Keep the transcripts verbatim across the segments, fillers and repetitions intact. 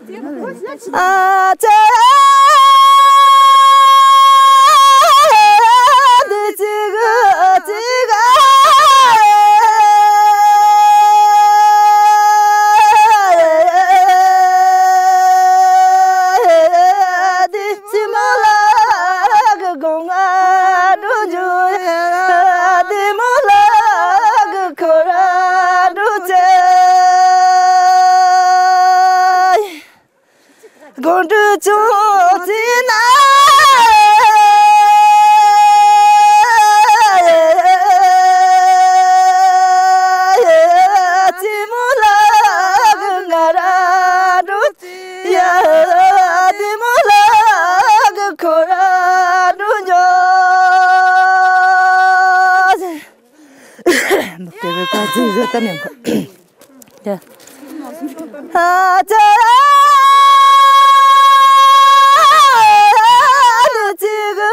ཨ་ཙི། འདི་ཅི་གི་ཅི་ག་འདི་ཅི་མོ་ལ་གི་གོང་ང་འགྲོ་རྒྱུ། འདི་མོ་ལ་གི་ཁོ་ར་འགྲོ་ཅེ། དགོང་དྲོ་ཅོག་ཙེ་ན། ཙེ་མོ་ལགས་ང་ར་འགྲོ་ཡ། ཙེ་མོ་ལགས་ཁོ་ར་འགྲོ་འགྱོ། འདུག་སྟེ་བའི་པ་ཙི་ཟེར་ད་མིན་གོ། ཨ་ཙི། ཙི་གི་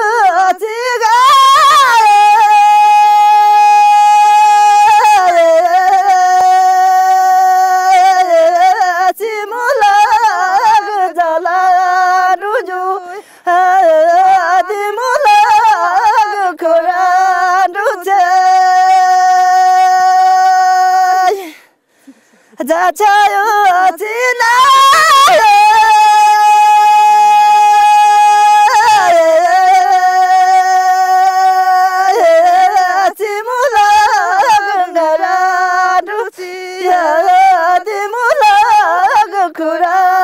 ཙི་ག་ཙི་མོ་ལགས་ཟ་ལ་འགྲོ་རྒྱུ། ཨ་ཙི་མོ་ལགས་ཁོ་ར་འགྲོ་ཅེ། རྫ་ཆ་ཡོད་ཙི་ན། ཙི་མོ་ལགས་ང་ར་འགྲོ་ཅེ། ཙི་མོ་ལགས་ཁོ་ར་